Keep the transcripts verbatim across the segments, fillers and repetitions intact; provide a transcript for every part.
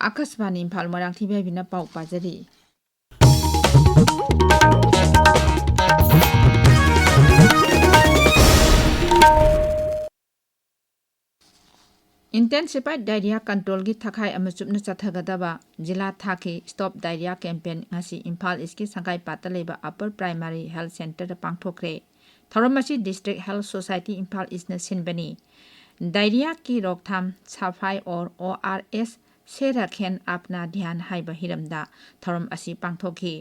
ꯑꯀꯥꯁꯕꯥꯅꯤ ꯏꯝꯐꯥꯜ, ꯃꯣꯏꯔꯥꯡꯊꯤꯕꯤ ꯍꯥꯏꯕꯤꯅ ꯄꯥꯎ ꯄꯥꯖꯔꯤ꯫ Intensified Diarrhea Controlꯒꯤ ꯊꯈꯥꯏ ꯑꯃ ꯆꯨꯞꯅ ꯆꯠꯊꯒꯗꯕ ꯖꯤꯂꯥ ꯊꯥꯛꯀꯤ Stop Diarrhea Campaign ꯉꯁꯤ ꯏꯝꯐꯥꯜ ꯏꯁꯀꯤ ꯁꯪꯒꯥꯏꯄꯥꯠꯇ ꯂꯩꯕ Upper Primary Health Centreꯗ ꯄꯥꯡꯊꯣꯛꯈ꯭ꯔꯦ꯫ ꯊꯧꯔꯝ ꯑꯁꯤ District Health Society ꯏꯝꯐꯥꯜ ꯏꯁꯅ ꯁꯤꯟꯕꯅꯤ꯫ Diarrheaꯒꯤ ꯔꯣꯛꯊꯥꯝ ꯁꯐꯥꯏ ꯑꯣꯔ O R S ꯁꯦ ꯔꯈꯦꯟ ꯑꯞꯅꯥ ꯙ꯭ꯌꯥꯟ ꯍꯥꯏꯕ ꯍꯤꯔꯝꯗ ꯊꯧꯔꯝ ꯑꯁꯤ ꯄꯥꯡꯊꯣꯛꯈꯤ꯫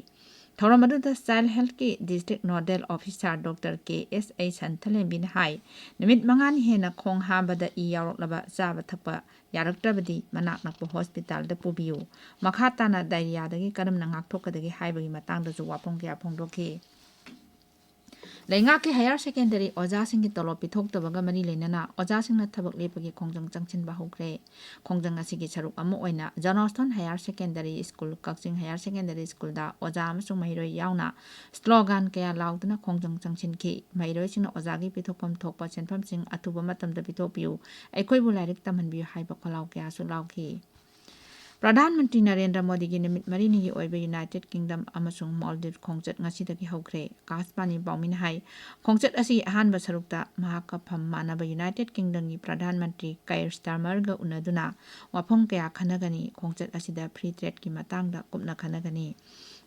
ꯊꯧꯔꯝ ꯑꯗꯨꯗ Child Healthꯀꯤ District Nodal Officer Doctor K S A ꯁꯟꯊꯂꯦꯝꯕꯤꯅ ꯍꯥꯏ, ꯅꯨꯃꯤꯠ ꯃꯉꯥꯅꯤ ꯍꯦꯟꯅ ꯈꯣꯡ ꯍꯥꯝꯕꯗ ꯏ ꯌꯥꯎꯔꯛꯂꯕ ꯆꯥꯕ ꯊꯛꯄ ꯌꯥꯔꯛꯇ꯭ꯔꯕꯗꯤ ꯃꯅꯥꯛ ꯅꯛꯄ ꯍꯣꯁꯄꯤꯇꯥꯜꯗ ꯄꯨꯕꯤꯌꯨ꯫ ꯃꯈꯥ ꯇꯥꯅ diarrheaꯗꯒꯤ ꯀꯔꯝꯅ ꯉꯥꯛꯊꯣꯛꯀꯗꯒꯦ ꯍꯥꯏꯕꯒꯤ ꯃꯇꯥꯡꯗꯁꯨ ꯋꯥꯐꯝ ꯀꯌꯥ ꯐꯣꯡꯗꯣꯛꯈꯤ꯫ ꯂꯩꯉꯥꯛꯀꯤ higher secondary ꯑꯣꯖꯥꯁꯤꯡꯒꯤ ꯇꯣꯂꯣꯞ ꯄꯤꯊꯣꯛꯇꯕꯒ ꯃꯔꯤ ꯂꯩꯅꯅ ꯑꯣꯖꯥꯁꯤꯡꯅ ꯊꯕꯛ ꯂꯦꯞꯄꯒꯤ ꯈꯣꯡꯖꯪ ꯆꯪꯁꯤꯟꯕ ꯍꯧꯈ꯭ꯔꯦ꯫ ꯈꯣꯡꯖꯪ ꯑꯁꯤꯒꯤ ꯁꯔꯨꯛ ꯑꯃ ꯑꯣꯏꯅ Johnston Higher Secondary School, ꯀꯛꯆꯤꯡ Higher Secondary Schoolꯗ ꯑꯣꯖꯥ ꯑꯃꯁꯨꯡ ꯃꯍꯩꯔꯣꯏ ꯌꯥꯎꯅ slogan ꯀꯌꯥ ꯂꯥꯎꯗꯨꯅ ꯈꯣꯡꯖꯪ ꯆꯪꯁꯤꯟꯈꯤ꯫ ꯃꯍꯩꯔꯣꯏꯁꯤꯡꯅ ꯑꯣꯖꯥꯒꯤ ꯄꯤꯊꯣꯛꯐꯝ ꯊꯣꯛꯄ ꯁꯦꯟꯐꯝꯁꯤꯡ ꯑꯊꯨꯕ ꯃꯇꯝꯗ ꯄꯤꯊꯣꯛꯄꯤꯌꯨ, ꯑꯩꯈꯣꯏꯕꯨ ꯂꯥꯏꯔꯤꯛ ꯇꯝꯍꯟꯕꯤꯌꯨ ꯍꯥꯏꯕ ꯈꯣꯜꯂꯥꯎ ꯀꯌꯥꯁꯨ ꯂꯥꯎꯈꯤ꯫ ꯄ꯭ꯔꯙꯥꯟ ꯃꯟꯇ꯭ꯔꯤ ꯅꯔꯦꯟꯗ꯭ꯔ ꯃꯣꯗꯤꯒꯤ ꯅꯨꯃꯤꯠ ꯃꯔꯤꯅꯤꯒꯤ ꯑꯣꯏꯕ United Kingdom ꯑꯃꯁꯨꯡ Maldives ꯈꯣꯡꯆꯠ ꯉꯁꯤꯗꯒꯤ ꯍꯧꯈ꯭ꯔꯦ꯫ ꯑꯀꯥꯁꯕꯥꯅꯤ ꯄꯥꯎꯃꯤꯅ ꯍꯥꯏ, ꯈꯣꯡꯆꯠ ꯑꯁꯤꯒꯤ ꯑꯍꯥꯟꯕ ꯁꯔꯨꯛꯇ ꯃꯍꯥꯛꯀ ꯐꯝ ꯃꯥꯟꯅꯕ United Kingdomꯒꯤ ꯄ꯭ꯔꯙꯥꯟ ꯃꯟꯇ꯭ꯔꯤ ꯀꯥꯏꯔ ꯁ꯭ꯇꯥꯔꯃꯔꯒ ꯎꯅꯗꯨꯅ ꯋꯥꯐꯝ ꯀꯌꯥ ꯈꯟꯅꯒꯅꯤ꯫ ꯈꯣꯡꯆꯠ ꯑꯁꯤꯗ free tradeꯀꯤ ꯃꯇꯥꯡꯗ ꯀꯨꯞꯅ ꯈꯟꯅꯒꯅꯤ꯫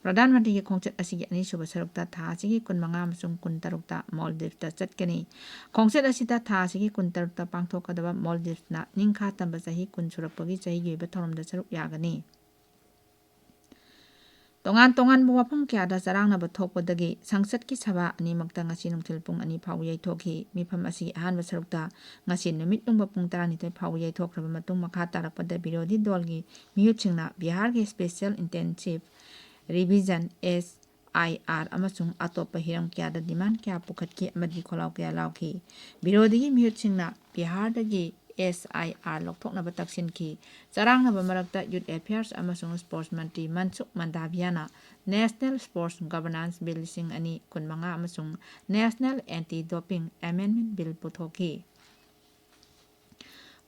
ꯄ꯭ꯔꯙꯥꯟ ꯃꯟꯇ꯭ꯔꯤꯒꯤ ꯈꯣꯡꯆꯠ ꯑꯁꯤꯒꯤ ꯑꯅꯤꯁꯨꯕ ꯁꯔꯨꯛꯇ ꯊꯥ ꯑꯁꯤꯒꯤ ꯀꯨꯟꯃꯉꯥ ꯑꯃꯁꯨꯡ ꯀꯨꯟꯇꯔꯨꯛꯇ Maldives ꯆꯠꯀꯅꯤ꯫ ꯈꯣꯡꯆꯠ ꯑꯁꯤꯗ ꯊꯥ ꯑꯁꯤꯒꯤ ꯀꯨꯟꯇꯔꯨꯛꯇ ꯄꯥꯡꯊꯣꯛꯀꯗꯕ Maldivesꯅ ꯅꯤꯡꯈꯥ ꯇꯝꯕ ꯆꯍꯤ ꯀꯨꯟ ꯁꯨꯔꯛꯄꯒꯤ ꯆꯍꯤꯒꯤ ꯑꯣꯏꯕ ꯊꯧꯔꯝꯗ ꯁꯔꯨꯛ ꯌꯥꯒꯅꯤ꯫ ꯇꯣꯉꯥꯟ ꯇꯣꯉꯥꯟꯕ ꯋꯥꯐꯝ ꯀꯌꯥꯗ ꯆꯔꯥꯡꯅꯕ ꯊꯣꯛꯄꯗꯒꯤ ꯁꯪꯁꯠꯀꯤ ꯁꯚꯥ ꯑꯅꯤꯃꯛꯇ ꯉꯁꯤ ꯅꯨꯡꯊꯤꯜ ꯄꯨꯡ ꯑꯅꯤ ꯐꯥꯎꯕ ꯌꯩꯊꯣꯛꯈꯤ꯫ ꯃꯤꯐꯝ ꯑꯁꯤꯒꯤ ꯑꯍꯥꯟꯕ ꯁꯔꯨꯛꯇ ꯉꯁꯤ ꯅꯨꯃꯤꯠ ꯌꯨꯡꯕ ꯄꯨꯡ ꯇꯔꯥꯅꯤꯊꯣꯏ ꯐꯥꯎꯕ ꯌꯩꯊꯣꯛꯈ꯭ꯔꯕ ꯃꯇꯨꯡ, ꯃꯈꯥ ꯇꯥꯔꯛꯄꯗ ꯕꯤꯔꯣꯙꯤ ꯗꯣꯜꯒꯤ ꯃꯤꯍꯨꯠꯁꯤꯡꯅ ꯕꯤꯍꯥꯔꯒꯤ Special Intensive Revision, S I R, ꯑꯃꯁꯨꯡ ꯑꯇꯣꯞꯄ ꯍꯤꯔꯝ ꯀꯌꯥꯗ demand ꯀꯌꯥ ꯄꯨꯈꯠꯈꯤ ꯑꯃꯗꯤ ꯈꯣꯜꯂꯥꯎ ꯀꯌꯥ ꯂꯥꯎꯈꯤ꯫ ꯕꯤꯔꯣꯙꯤꯒꯤ ꯃꯤꯍꯨꯠꯁꯤꯡꯅ ꯕꯤꯍꯥꯔꯗꯒꯤ S I R ꯂꯧꯊꯣꯛꯅꯕ ꯇꯛꯁꯤꯟꯈꯤ꯫ ꯆꯔꯥꯡꯅꯕ ꯃꯔꯛꯇ Youth Affairs ꯑꯃꯁꯨꯡ Sports ꯃꯟꯇ꯭ꯔꯤ ꯃꯟꯁꯨꯈ ꯃꯟꯗꯥꯚꯤꯌꯥꯅ National Sports Governance Bill ꯂꯤꯁꯤꯡ ꯑꯅꯤ ꯀꯨꯟꯃꯉꯥ ꯑꯃꯁꯨꯡ National Anti Doping Amendment Bill ꯄꯨꯊꯣꯛꯈꯤ꯫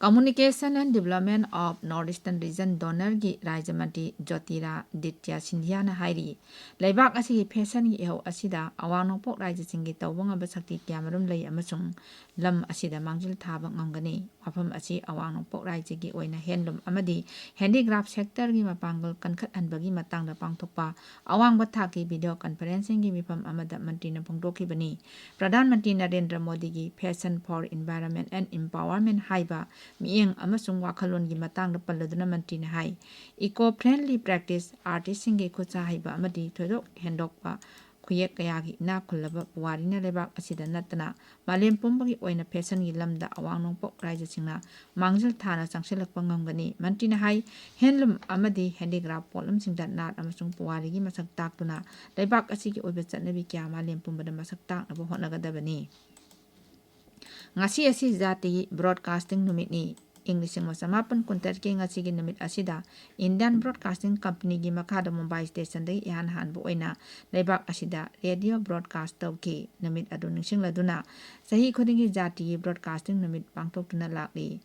Communication and Development of North Eastern Region DoNER ꯒꯤ ꯔꯥꯖ꯭ꯌ ꯃꯟꯇ꯭ꯔꯤ ꯖ꯭ꯌꯣꯇꯤꯔꯥꯗꯤꯇ꯭ꯌ ꯁꯤꯟꯙꯤꯌꯥꯅ ꯍꯥꯏꯔꯤ, ꯂꯩꯕꯥꯛ ꯑꯁꯤꯒꯤ ꯐꯦꯁꯟꯒꯤ ꯏꯍꯧ ꯑꯁꯤꯗ ꯑꯋꯥꯡ ꯅꯣꯡꯄꯣꯛ ꯔꯥꯖ꯭ꯌꯁꯤꯡꯒꯤ ꯇꯧꯕ ꯉꯝꯕ ꯁꯛꯇꯤ ꯀꯌꯥꯃꯔꯨꯝ ꯂꯩ ꯑꯃꯁꯨꯡ ꯂꯝ ꯑꯁꯤꯗ ꯃꯥꯡꯖꯤꯜ ꯊꯥꯕ ꯉꯝꯒꯅꯤ꯫ ꯋꯥꯐꯝ ꯑꯁꯤ ꯑꯋꯥꯡ ꯅꯣꯡꯄꯣꯛ ꯔꯥꯖ꯭ꯌꯒꯤ ꯑꯣꯏꯅ handloom ꯑꯃꯗꯤ handicraft sector ꯒꯤ ꯃꯄꯥꯡꯒꯜ ꯀꯟꯈꯠꯍꯟꯕꯒꯤ ꯃꯇꯥꯡꯗ ꯄꯥꯡꯊꯣꯛꯄ ꯑꯋꯥꯡꯕ ꯊꯥꯛꯀꯤ video conferencing ꯒꯤ ꯃꯤꯐꯝ ꯑꯃꯗ ꯃꯟꯇ꯭ꯔꯤꯅ ꯐꯣꯡꯗꯣꯛꯈꯤꯕꯅꯤ꯫ ꯄ꯭ꯔꯙꯥꯟ ꯃꯟꯇ꯭ꯔꯤ ꯅꯔꯦꯟꯗ꯭ꯔ ꯃꯣꯗꯤꯒꯤ Fashion for Environment and Empowerment ꯍꯥꯏꯕ ꯃꯤꯠꯌꯦꯡ ꯑꯃꯁꯨꯡ ꯋꯥꯈꯜꯂꯣꯟꯒꯤ ꯃꯇꯥꯡꯗ ꯄꯜꯂꯗꯨꯅ ꯃꯟꯇ꯭ꯔꯤꯅ ꯍꯥꯏ, eco-friendly practice, artist ꯁꯤꯡꯒꯤ ꯈꯨꯠꯁꯥ ꯍꯩꯕ ꯑꯃꯗꯤ ꯊꯣꯏꯗꯣꯛ ꯍꯦꯟꯗꯣꯛꯄ ꯈꯨꯌꯦꯛ ꯀꯌꯥꯒꯤ ꯏꯅꯥꯛ ꯈꯨꯜꯂꯕ ꯄꯨꯋꯥꯔꯤꯅ ꯂꯩꯕꯥꯛ ꯑꯁꯤꯗ ꯅꯠꯇꯅ ꯃꯥꯂꯦꯝ ꯄꯨꯝꯕꯒꯤ ꯑꯣꯏꯅ ꯐꯦꯁꯟꯒꯤ ꯂꯝꯗ ꯑꯋꯥꯡ ꯅꯣꯡꯄꯣꯛ ꯔꯥꯖ꯭ꯌꯁꯤꯡꯅ ꯃꯥꯡꯖꯤꯜ ꯊꯥꯅ ꯆꯪꯁꯤꯜꯂꯛꯄ ꯉꯝꯒꯅꯤ꯫ ꯃꯟꯇ꯭ꯔꯤꯅ ꯍꯥꯏ, handloom ꯑꯃꯗꯤ handicraft ꯄꯣꯠꯂꯝꯁꯤꯡꯗ ꯅꯥꯠ ꯑꯃꯁꯨꯡ ꯄꯨꯋꯥꯔꯤꯒꯤ ꯃꯁꯛ ꯇꯥꯛꯇꯨꯅ ꯂꯩꯕꯥꯛ ꯑꯁꯤꯒꯤ ꯑꯣꯏꯕ ꯆꯠꯅꯕꯤ ꯀꯌꯥ ꯃꯥꯂꯦꯝ ꯄꯨꯝꯕꯗ ꯃꯁꯛ ꯇꯥꯛꯅꯕ ꯍꯣꯠꯅꯒꯗꯕꯅꯤ꯫ ꯉꯁꯤ ꯑꯁꯤ ꯖꯥꯇꯤꯒꯤ broadcasting ꯅꯨꯃꯤꯠꯅꯤ꯫ ꯏꯪ ꯂꯤꯁꯤꯡ ꯑꯃ ꯆꯃꯥꯄꯟ ꯀꯨꯟꯇꯔꯦꯠꯀꯤ ꯉꯁꯤꯒꯤ ꯅꯨꯃꯤꯠ ꯑꯁꯤꯗ Indian Broadcasting Company ꯒꯤ ꯃꯈꯥꯗ ꯃꯨꯝꯕꯥꯏ station ꯗꯒꯤ ꯏꯍꯥꯟ ꯍꯥꯟꯕ ꯑꯣꯏꯅ ꯂꯩꯕꯥꯛ ꯑꯁꯤꯗ radio broadcast ꯇꯧꯈꯤ꯫ ꯅꯨꯃꯤꯠ ꯑꯗꯨ ꯅꯤꯡꯁꯤꯡꯂꯗꯨꯅ ꯆꯍꯤ ꯈꯨꯗꯤꯡꯒꯤ ꯖꯥꯇꯤꯒꯤ broadcasting ꯅꯨꯃꯤꯠ ꯄꯥꯡꯊꯣꯛꯇꯨꯅ ꯂꯥꯛꯂꯤ꯫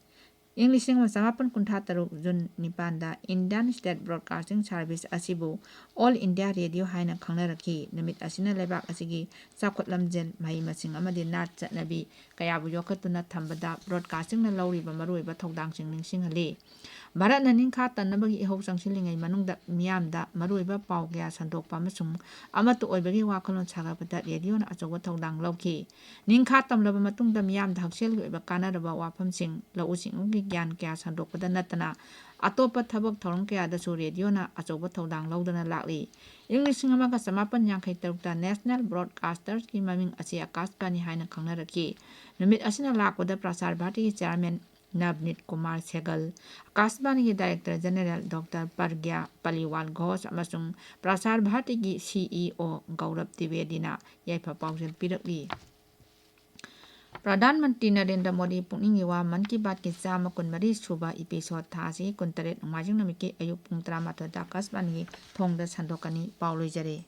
ꯏꯪ ꯂꯤꯁꯤꯡ ꯑꯃ ꯆꯃꯥꯄꯟ ꯀꯨꯟꯊ꯭ꯔꯥ ꯇꯔꯨꯛ June ꯅꯤꯄꯥꯟꯗ Indian State Broadcasting Service ꯑꯁꯤꯕꯨ All India Radio ꯍꯥꯏꯅ ꯈꯪꯅꯔꯛꯈꯤ꯫ ꯅꯨꯃꯤꯠ ꯑꯁꯤꯅ ꯂꯩꯕꯥꯛ ꯑꯁꯤꯒꯤ ꯆꯥꯎꯈꯠ ꯂꯝꯖꯦꯜ, ꯃꯍꯩ ꯃꯁꯤꯡ ꯑꯃꯗꯤ ꯅꯥꯠ ꯆꯠꯅꯕꯤ ꯀꯌꯥꯕꯨ ꯌꯣꯛꯈꯠꯇꯨꯅ ꯊꯝꯕꯗ broadcasting ꯅ ꯂꯧꯔꯤꯕ ꯃꯔꯨꯑꯣꯏꯕ ꯊꯧꯗꯥꯡꯁꯤꯡ ꯅꯤꯡꯁꯤꯡꯍꯜꯂꯤ꯫ ꯚꯥꯔꯠꯅ ꯅꯤꯡꯈꯥ ꯇꯝꯅꯕꯒꯤ ꯏꯍꯧ ꯆꯪꯁꯤꯜꯂꯤꯉꯩ ꯃꯅꯨꯡꯗ ꯃꯤꯌꯥꯝꯗ ꯃꯔꯨꯑꯣꯏꯕ ꯄꯥꯎ ꯀꯌꯥ ꯁꯟꯗꯣꯛꯄ ꯑꯃꯁꯨꯡ ꯑꯃꯠꯇ ꯑꯣꯏꯕꯒꯤ ꯋꯥꯈꯜꯂꯣꯟ ꯁꯥꯒꯠꯄꯗ radio ꯅ ꯑꯆꯧꯕ ꯊꯧꯗꯥꯡ ꯂꯧꯈꯤ꯫ ꯅꯤꯡꯈꯥ ꯇꯝꯂꯕ ꯃꯇꯨꯡꯗ ꯃꯤꯌꯥꯝꯗ ꯍꯛꯁꯦꯜꯒꯤ ꯑꯣꯏꯕ ꯀꯥꯟꯅꯔꯕ ꯋꯥꯐꯝꯁꯤꯡ, ꯂꯧꯎ ꯁꯤꯡꯎꯒꯤ ꯒ꯭ꯌꯥꯟ ꯀꯌꯥ ꯁꯟꯗꯣꯛꯄꯗ ꯅꯠꯇꯅ ꯑꯇꯣꯞꯄ ꯊꯕꯛ ꯊꯧꯔꯝ ꯀꯌꯥꯗꯁꯨ radio ꯅ ꯑꯆꯧꯕ ꯊꯧꯗꯥꯡ ꯂꯧꯗꯨꯅ ꯂꯥꯛꯂꯤ꯫ ꯏꯪ ꯂꯤꯁꯤꯡ ꯑꯃꯒ ꯆꯃꯥꯄꯟ ꯌꯥꯡꯈꯩ ꯇꯔꯨꯛꯇ National Broadcasters ꯀꯤ ꯃꯃꯤꯡ ꯑꯁꯤ ꯑꯀꯥꯁꯕꯥꯅꯤ ꯍꯥꯏꯅ ꯈꯪꯅꯔꯛꯈꯤ꯫ ꯅꯨꯃꯤꯠ ꯑꯁꯤꯅ ꯂꯥꯛꯄꯗ ꯄ꯭ꯔꯁꯥꯔ ꯚꯥꯔꯇꯤꯒꯤ chairman ꯅꯕꯅꯤꯠ Kumar ꯁꯦꯒꯜ, ꯑꯀꯥꯁꯕꯥꯅꯤꯒꯤ director general doctor ꯄ꯭ꯔꯒ꯭ꯌꯥ ꯄꯥꯂꯤꯋꯥꯜ Ghosh ꯑꯃꯁꯨꯡ ꯄ꯭ꯔꯁꯥꯔ ꯚꯥꯔꯇꯤꯒꯤ CEO ꯒꯧꯔꯕ ꯇ꯭ꯋꯤꯕꯦꯗꯤꯅ ꯌꯥꯏꯐ ꯄꯥꯎꯖꯦꯜ ꯄꯤꯔꯛꯂꯤ꯫ ꯄ꯭ꯔꯙꯥꯟ ꯃꯟꯇ꯭ꯔꯤ ꯅꯔꯦꯟꯗ꯭ꯔ ꯃꯣꯗꯤ ꯄꯨꯛꯅꯤꯡꯒꯤ ꯋꯥ ꯃꯟ ꯀꯤ ꯕꯥꯠꯀꯤ ꯆꯥꯝꯃ ꯀꯨꯟꯃꯔꯤ ꯁꯨꯕ episode ꯊꯥ ꯑꯁꯤꯒꯤ ꯀꯨꯟꯇꯔꯦꯠ ꯅꯣꯡꯃꯥꯏꯖꯤꯡ ꯅꯨꯃꯤꯠꯀꯤ ꯑꯌꯨꯛ ꯄꯨꯡ ꯇꯔꯥꯃꯥꯊꯣꯏꯗ ꯑꯀꯥꯁꯕꯥꯅꯤꯒꯤ ꯊꯣꯡꯗ ꯁꯟꯗꯣꯛꯀꯅꯤ꯫ ꯄꯥꯎ ꯂꯣꯏꯖꯔꯦ꯫